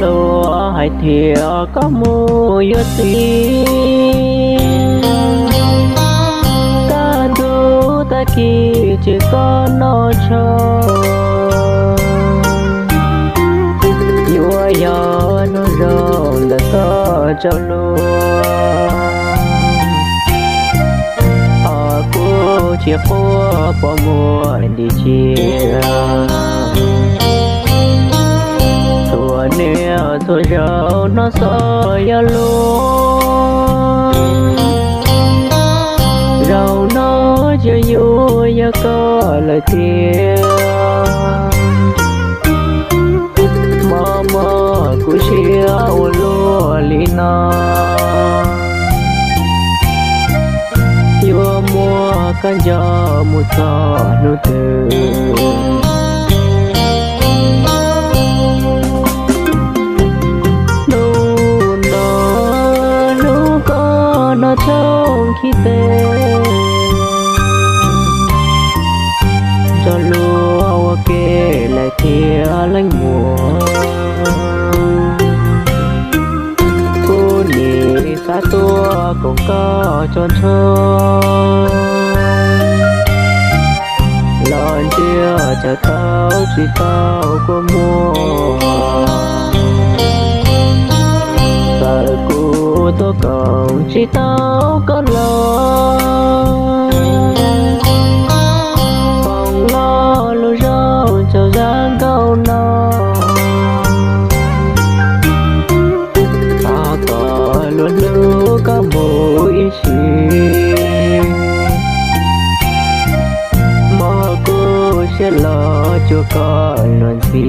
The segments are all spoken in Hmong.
luag hais tias koj mus yuav txiv, kaj ntug tag kis tsis koj noj tshauj, yuav yog hnub zoo ntawm koj tsaug luag. Ho kuv tsis quaj pom muag dim cia, txhua niaj txhua zaus hnov xov yog luag. Zaum no tsis yuav yog koj lawm tiag. Mob mob kuv siab ua luaj li no, yuav muab koj nco mus txog hnub twg. Hnub no hnub koj noj tshauj khib teb, nrog luag ua ke lawm thiab leej muam. Kuv nim xav tuaj koom koj tso ntsho, los ntsia tsam tau tsis tau kua muag. Txawm kuv tuaj koom tsis tau koj los, foom lo lus zoo tsaug zaj nkauj no. Thov kom luag hlub koj mus ib sim, mob kuv siab los cuag koj luag ntxhi.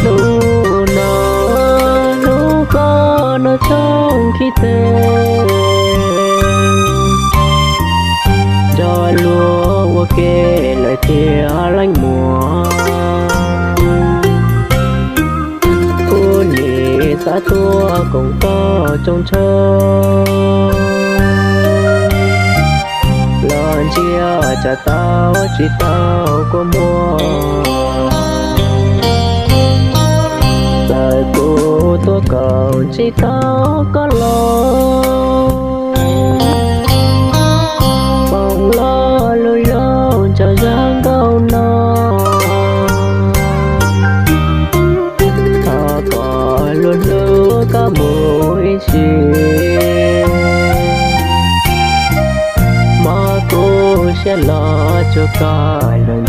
Hnub no hnub koj noj tshauj khib teb, nrog luag ua ke lawm thiab leej muam. Kuv nim xav tuaj koom koj tso ntsho, los ntsia tsam tau tsis tau kua muag. Txawm kuv tuaj koom tsis tau koj los, foom lo lus zoo tsaug zaj nkauj no. Thov kom luag hlub koj mus ib sim, mob kuv siab los cuag koj luag